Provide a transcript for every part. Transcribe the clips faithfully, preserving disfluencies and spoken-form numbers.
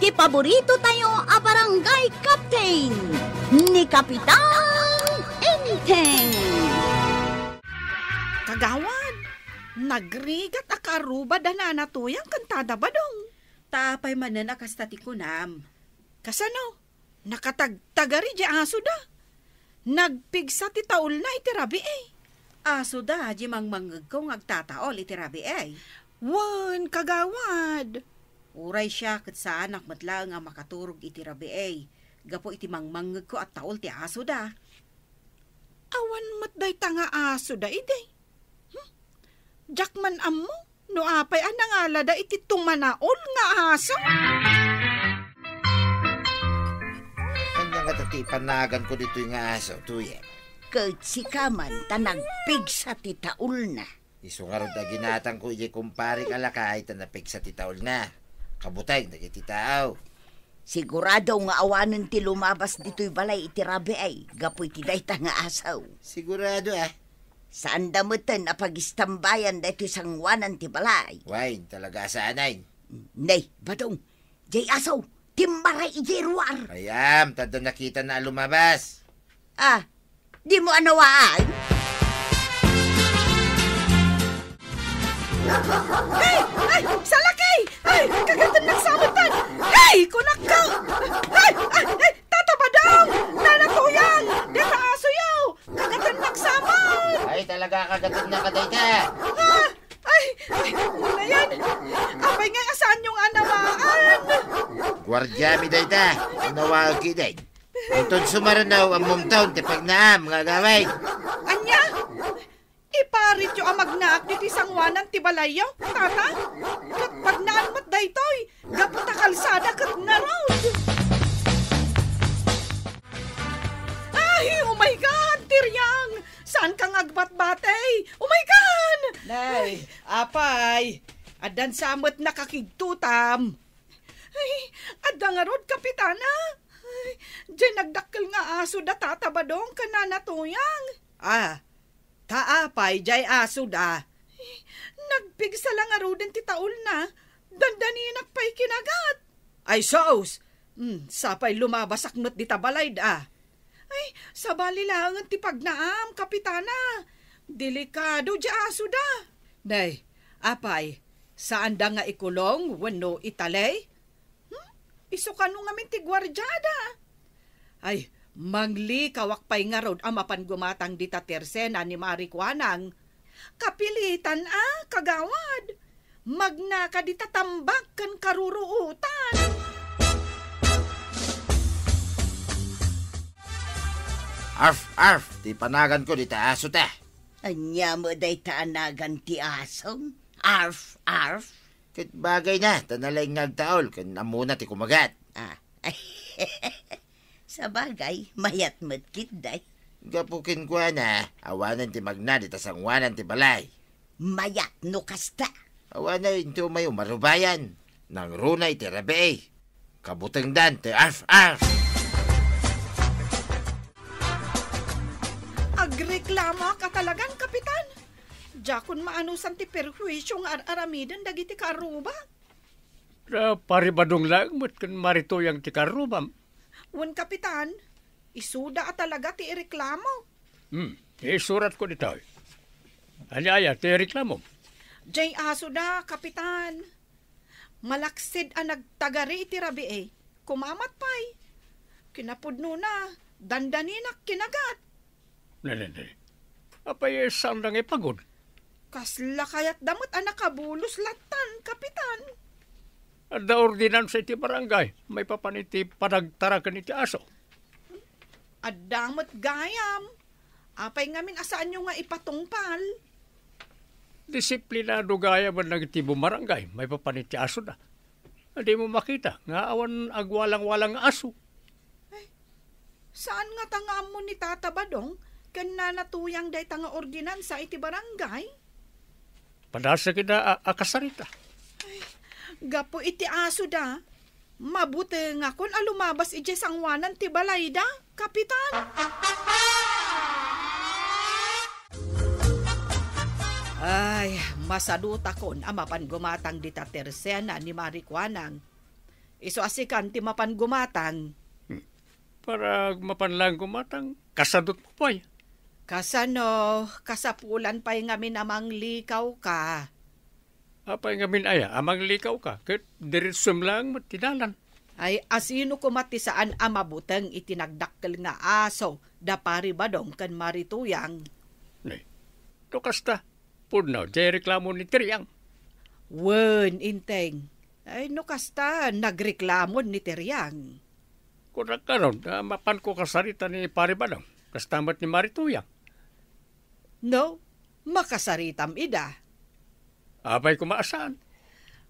Paborito tayo a barangay captain, ni Kapitan Enteng. Kagawad, nagrigat a karuba da Nana Tuyang ken Tata Badong. Ta apay manen a kasta ti kunam? Kasano? Nakatagtagari di aso da. Nagpigsa ti taulna iti rabii. Aso da di mangmangngegko nga agtataul iti rabii. Wen, kagawad. Uray siak ket saanak met laeng a makaturog iti rabii gapu iti mangmangngegko a taul ti aso da. Awan met dayta nga aso da idi. Hmm? Diak man ammo no apay a nangalada iti tumanaol nga aso. Ania ngata ti panaganko ditoy nga aso, Tuyang? Ket sika man ta nagpigsa ti taulna. Isu ngarud a ginatangko idiay kumparik a lakay ta napigsa ti taulna. Kabuteng dagiti tao. Sigurado nga awanen ti lumabas ditoy balay iti rabii gapu iti dayta nga aso. Sigurado, ah. Saanda meten a pagistambayan daytoy sangoanan ti balay. Wen, talaga a saanen. Nay, Badong, jay aso, timmaray idiay ruar. Ayam, tadda nakitana a lumabas. Ah, dimo anawaan? Ay! Ay! Salakay! Ay! Kagatennak sa amutan! Ay! Kunakka! Ay! Ay! Ay! Tata Badong! Nana Tuyang! Deta asoyo! Kagatennak sa amut! Ay, talaga, kagatennak a dayta! Ah! Ay! Ay! Unayan! Apay nga asaanyo nga anawaan? Guardiami dayta! Anawaan kiden! Inton sumaranaw, ammom taon ti pagnaam nga agawid. Ania? Iparityo a magnaak ditoy sangoanan ti balayyo, tata? Ket pagnaan met daytoy, gapu ta kalsada ket ngarud. Ay, oh my God, Tiriang! Saanka nga agbatbati? Oh my God! Nay, apay, addan sa met nakakigtutam. Ay, adda ngarud, Kapitana. Ay, diay nagdakkel nga aso da Tata Badong ken Nana Tuyang. Ah, ta apay diay aso da? Ay, nagpigsa la ngaruden ti taulna. Dandaninak pay kinagat. Ay, sus! Hmm, sapay lumabasak met dita balay da. Ay, sabali laengen ti pagnaam, Kapitana. Delikado diay aso da. Nay, apay, saanda nga ikulong wenno italey? Hmm? Isu kano ngamin ti guardiada? Ay, manglikawak pay ngarud a mapan gumatang dita tersena ni Mari Kuanang. Kapilitan a, kagawad. Magnaka dita tambak ken karuruotan. Arf, arf, ti panaganko dita aso ta. Ania met dayta a nagan ti asom? Arf, arf. Ket bagayna, ta nalaing nga agtaol, ken ammona ti kumagat. Ah. Sabagay, mayat met ketdi. Gapu kenkuana, awanen ti magna dita sangoanan ti balay. Mayat no kasta. Awanen ti umay umarubayan. Nangruna iti rabii. Kabutengdan ti arf-arf. Agreklamak a talagan, Kapitan. Diakon maanusan ti perhuisio nga ar-aramiden dagiti karrubak. Ah, Pari Badong laeng met ken Mari Tuyang ti karrubam. Wen, Kapitan, isuda a talaga ti ireklamo. Hmm, isuratko ditoy. Ania aya ti reklamo? Diay aso da, Kapitan. Malaksid a nagtagari iti rabii, kumamat pay. Kinapudnona, dandaninak kinagat. Ne, ne, ne. Apay, saanda nga ipagod? Kasla kayatda met a nakabulos lattan, Kapitan. Adda ordinansa iti barangay maipapan iti panagtaraken iti aso. Adda met gayam. Apay ngamin a saanyo nga ipatungpal? Disiplinado gayam dagiti bumarangay maipapan iti asoda. Dimo makita nga awan agwalang-walang nga aso. Ay, saan ngata nga ammo ni Tata Badong ken Nana Tuyang dayta nga ordinansa iti barangay? Padasek ida a, a kasarita. Ay, gapu iti asoda, mabutengakon a lumabas idiay sangoanan ti balayda, Kapitan. Ay, masadutakon a mapan gumatang dita tersena ni Mari Kuanang. Isu a sikan ti mapan gumatang. Hmm. Para mapan laeng gumatang, kasadutmo pay. Kasano, kasapulan pay ngamin a manglikawka? Apay ngamin aya a manglikawka, ket diretsom laeng met ti dalan? Ay, asino koma ti saan a mabuteng iti nagdakkel nga aso da Pari Badong ken Mari Tuyang? Nay, no kasta, pudno, diay reklamo ni Tiriang. Wen, Inteng. Ay, no kasta, nagreklamo ni Tiriang. Kunak karon, a, mapanko kasarita ni Pari Badong, kasta met ni Mari Tuyang. No, makasaritam ida. Apay koma a saan?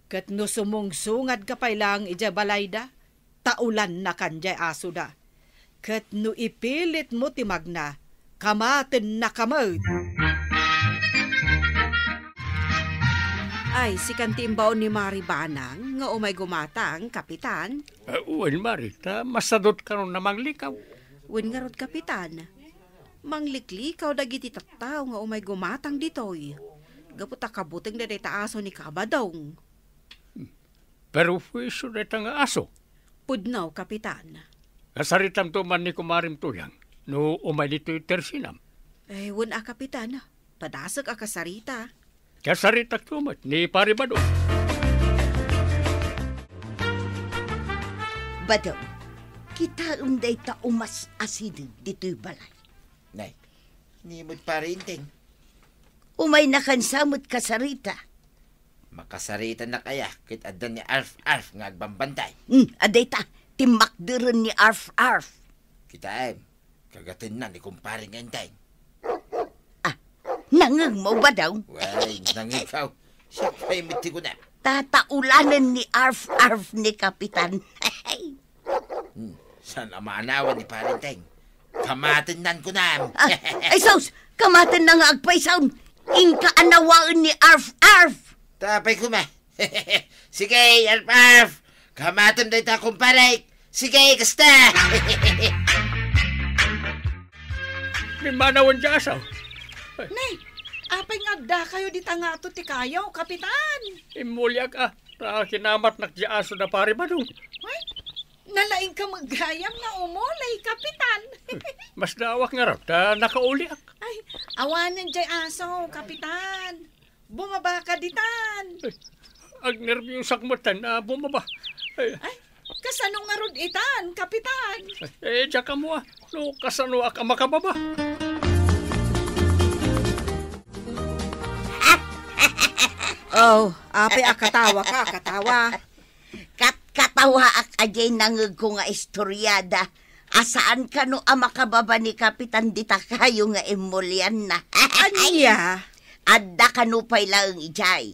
Ket no sumungsungadka pay laeng idiay balayda, taulannakan diay asoda. Ket no ipilitmo ti magna, kamatennaka met. Ay, sikan ti imbaon ni Mari Banang nga umay gumatang, Kapitan. Ah, wen, Mari, ta masadut kanon a manglikaw. Wen ngarud, Kapitan. Mangliklikaw dagiti tattao nga umay gumatang ditoy. Gapu ta kabutengda dayta aso ni Kabadong. Perwisyo dayta nga aso. Pudno, Kapitan. Kasaritamto man ni Kumarem Tuyang no umay ditoy tersinam. Eh, wen a, Kapitan. Padasek a kasarita. Kasaritakto met ni Pari Badong. Badong, kitaem dayta umas-asideg ditoy balay. Nay, ni met Pari Inteng. Umaynakan sa met kasarita. Makasaritanak aya ket adda ni Arf Arf nga agbambantay? Hmm, adda ita, timmakderen ni Arf Arf. Kitaem, kagatenna ni kumpare nga Inteng. Ah, nangngegmo, Badong? Wen, nangngegko. Siak pay met ti kunam. Tataulanen ni Arf Arf ni Kapitan. Hmm, saan a maanawan ni Pari Inteng? Kamatennan kunam. Ah, ay sus! Kamatenna nga agpaysaon. Inka anawaen ni Arf Arf. Tapay koma. Sige, Arf Arf. Kamatem dayta, kumparek. Sige, kasta. Mimanawan diay aso. Nay, apay nga addakayo dita nga ato ti kayo, Kapitan? Immuliak a, ta kinamatnak diay aso da Pari Badong. Ay, nalaingka met gayam nga umuli, Kapitan. Masdaawak ngarud ta nakauliak. Ay, awanen diay aso, Kapitan. Bumabaka ditan. Ay, agnerbiusak met a bumaba. Ay. Ay, kasano ngarud itan, Kapitan? Eh, diak ammo a, no kasanoak a makababa. Oh, apay a katawaka, katawa. Katkatawaak a diay nangngegko nga istoriada a saan kano a makababa ni Kapitan dita kayo nga immulianna. Ania? Adda kano pay laeng idiay.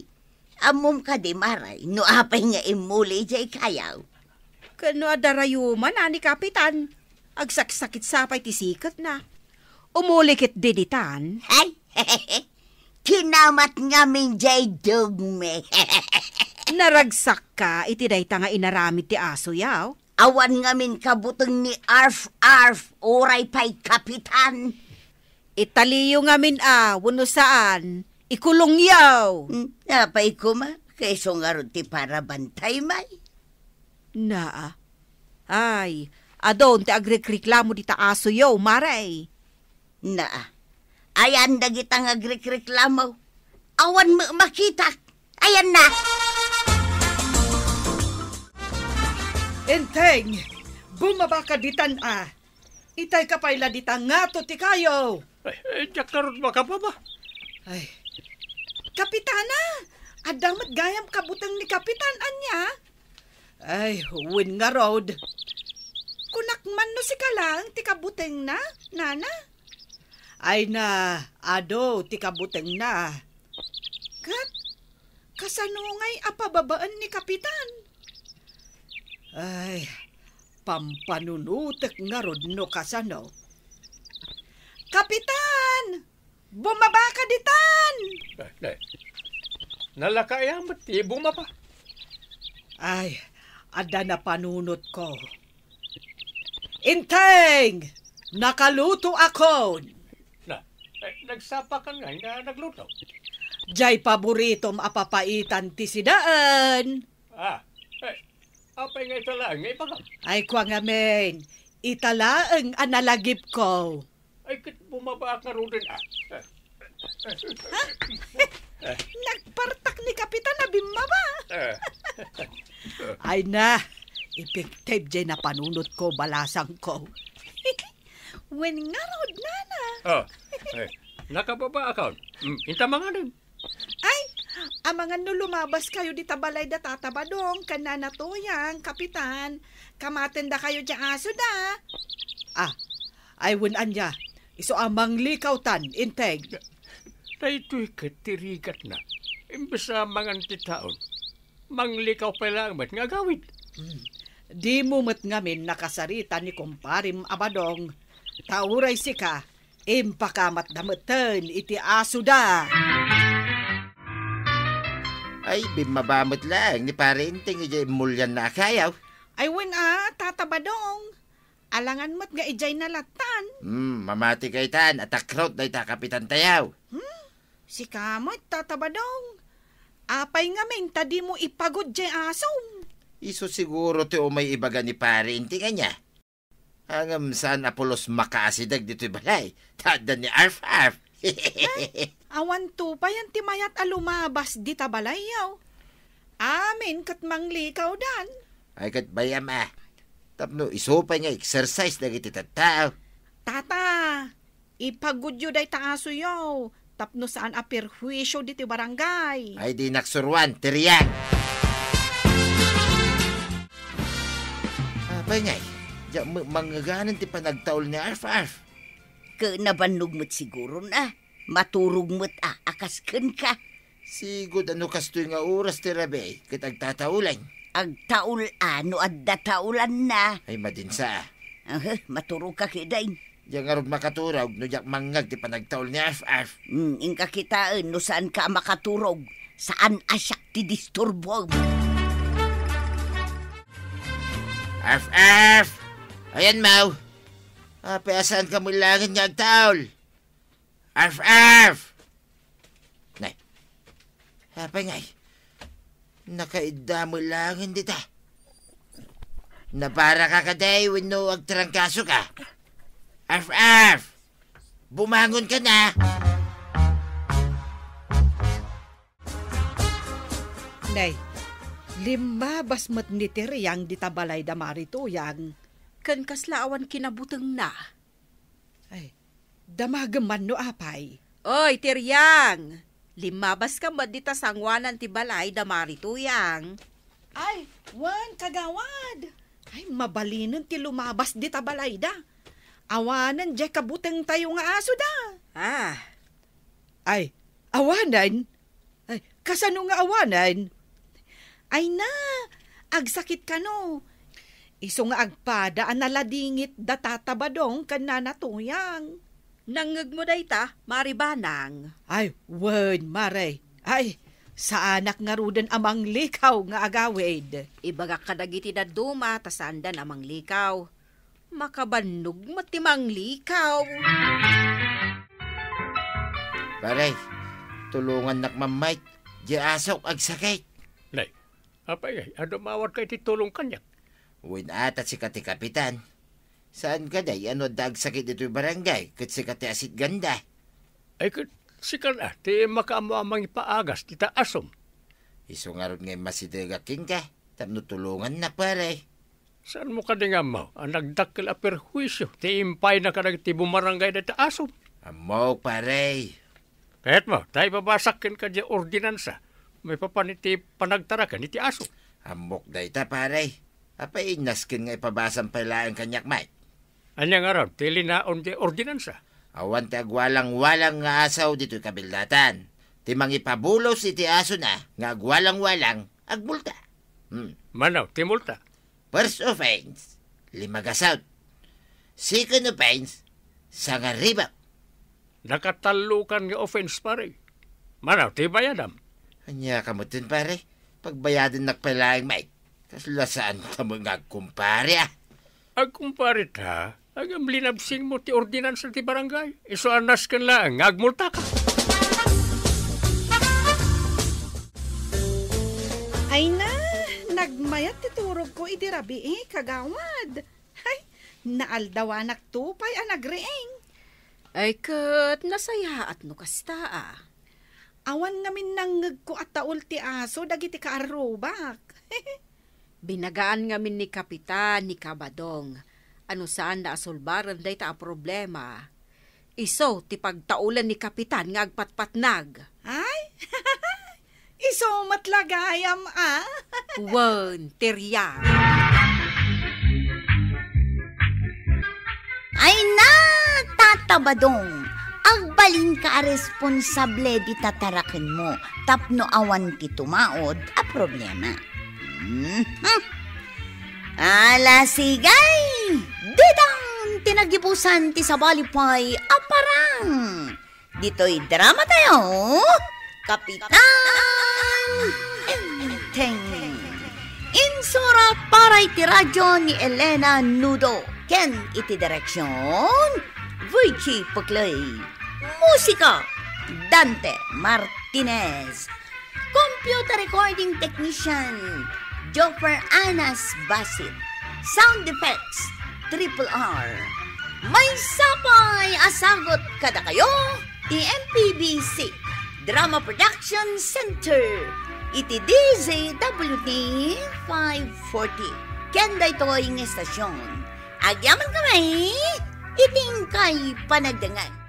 Ammom kadi, Maray, no apay nga immuli idiay kayo? Ken no adda rayuman a ni Kapitan, agsaksakit sa pay ti siketna. Umuli ketdi ditan. Ay, kinamat ngamin diay dugmi. Naragsakka iti dayta nga inaramid ti asoyo? Awan ngamin kabuteng ni Arf Arf, uray pay Kapitan. Italiyo ngamin a, wenno saan, ikulongyo. Hmm, apay koma, kayso ngarud ti parabantay, may? Naa. Ay, adun ti agrekreklamo dita asoyo, Maray. Naa. Ayan dagita nga agrekreklamo. Awan met makitak. Ayanna. Enteng, bumabaka ditan a. Itayka pay la dita ngato ti kayo. Ay, eh, diak ngarud makababa. Ay. Kapitana, adda met gayam kabuteng ni Kapitan, ania? Ay, wen ngarud. Kunak man no sika laeng ti kabutengna, nana? Ay na, adu ti kabutengna. Ket, kasano ngay a pababaen ni Kapitan? Ay, pampanunotek ngarud no kasano. Kapitan! Bumabaka ditan! Eh, eh. Nalaka aya met ti bumaba? Ay, adda napanunotko. Inteng! Nakalutoakon! Na, eh, nagsapakan nga, nga nagluto. Diay paboritom a papaitan ti sidaen. Ah, eh, Apay nga ita laeng nga ibagam? Ay, kua ngamin, ita laeng a nalagipko. Ay, ket bumabaak ngaruden, ah. Nagpartak ni Kapitan a bimmaba. Eh. Ay na, epektibo jay napanunotko, balasangko. Wen ngarud, nana. Oh, eh, nakababaakon. Mm, inta manganen. Ay, amangan no lumabaskayo dita balay da Tata Badong ken Nana Tuyang, Kapitan. Kamatendakayo diay aso da. Ah, ay wen ania, isu a manglikawtan, integ. Daytoy ket ti rigatna. Imbes a mangan ti taon, manglikaw pay laeng met nga agawid. Hmm. Dimo met ngamin nakasarita ni kumparem a Badong, ta uray sika, impakamatda metten iti asoda. Ay, bimmaba met laeng ni Pare Enteng idiay immulianna a kayaw. Ay, wen a, Tata Badong. Alangan met nga idiay nalattan. Hmm, mamati kaytan, atakrot dayta kapitantayo. Hmm? Sika met, Tata Badong. Apay ngamin ta dimo ipagud diay asom? Isu siguro ti umay ibaga ni Pare Enteng ania. Ngem saan a pulos makaasideg ditoy balay, ta adda ni Arf-Arf. Ay, awan to payen ti mayat a lumabas dita balayyo. Amin ket manglikaw dan. Ay, ket bay-am a. Tapno isu pay nga exercise dagiti tattao. Tata, ipagudyo dayta asoyo, tapno saan a perhuisio ditoy barangay. Ay, dinak suruan, ti riang. Apay ngay, diak met mangngeganen ti panagtaul ni Arf-Arf. Ket nabannog met siguro na. Maturog met a, a kas kenka. Sigud a no kastoy nga oras ti rabii ket agtataulen. Agtaul a no adda taulanna. Ay, madinsa. Aha, maturogka ketdin. Diak ngarud makaturog no diak mangngeg ti panagtaul ni Arf-Arf. Hmm, inka kitaen no saanka a makaturog. Saan a siak ti disturboem. Arf-Arf! Ayanmo! Apay a saanka met laengen nga agtaul? Arf-Arf! Nay, apay ngay? Nakaidda met laengen dita. Nabaraka kadi wenno agtrangkasoka? Arf-Arf! Bumangonka na! Nay, limmabas met ni Tiriang dita balay da Mari Tuyang. Ken kasla awan kinabutengna. Ay, damagem man no apay. Oy, Tiriang! Limmabaska met dita sangoanan ti balay da Mari Tuyang. Ay, wen, kagawad! Ay, mabalinen ti lumabas dita balayda. Awanen diay kabutengtayo nga asoda. Ah. Ay, awanen? Ay, kasano nga awanen? Ay na, agsakit kano. Isu nga agpada a naladingit da Tata Badong ken Nana Tuyang. Nangngegmo dayta, Mari Banang? Ay, wen, Mari. Ay, saanak ngaruden a manglikaw nga agawid. Ibagak kadagiti dadduma ta saandan a manglikaw. Makabannog met ti manglikaw. Pare, tulongannak mammayt. Diay asok agsakit. Nay, apay, ay, adu maawatka iti tulong kaniak? Wen a, ta sika ti kapitan. Saan kadi a no adda agsakit ditoy barangay, ket sika ti asitganda? Ay, ket sika na ti makaammo a mangipaagas dita asom. Isu ngarud nga immasidegak kenka, tapno tulongannak, pare. Saanmo kadi nga ammo a nagdakkel a perhuisio ti impayna kadagiti bumarangay dayta asom? Ammok, pare. Kayatmo, ta ipabasak kenka diay ordinansa maipapan iti panagtaraken iti aso. Ammok dayta, pare. Apay, nasken nga ipabasam pay laeng kaniak met? Ania ngarud ti linaon ti ordinansa? Awan ti agwalangwalang nga aso ditoy kabildatan. Ti mangipabulos iti asona nga agwalangwalang, agmulta. Hmm. Mano ti multa? First offense, lima gasut. Second offense, sangaribu. Nakatallokan nga offense, pare. Mano ti bayadam? Ania ka metten, pare? Pagbayadennak pay laeng met. Kasla saan ta met nga agkumpare, a. Agkumpare ta? Ngem linabsingmo ti ordinansa ti barangay. Isu a nasken laeng nga agmultaka. Ay na, nag- Mayat ti turogko idi rabii, kagawad. Hay, naaldawanakto pay a nagriing. Ay, ket nasayaat no kasta, a. Awan ngamin nangngegko a taul ti aso dagiti kaarrubak. Binagaan ngamin ni Kapitan ni Kabadong a no saanda a sulbaren dayta a problema, isu ti pagtaulen ni Kapitan nga agpatpatnag. Ay, isu met la gayam, a? Wen, ti riak. Ay na, Tata Badong, agbalinka a responsable dita tarakenmo tapno awan ti tumaud a problema. Mhm. Ala, sige! Ditan ti nagibusan ti sabali pay a parang. Ditoy drama tayo, Kapitan Enteng. Insurat para iti radyo ni Elena Nudo ken iti direksyon, Virgie Puclay. Musika, Dante Martinez. Computer recording technician, Joffer Anas Basit. Sound effects, Triple R. Maysa pay a sagut kadakayo ti M P B C Drama Production Center iti D Z W T five forty. Ken daytoy nga estasyon, agyamankami iti inkay panagdengngeg.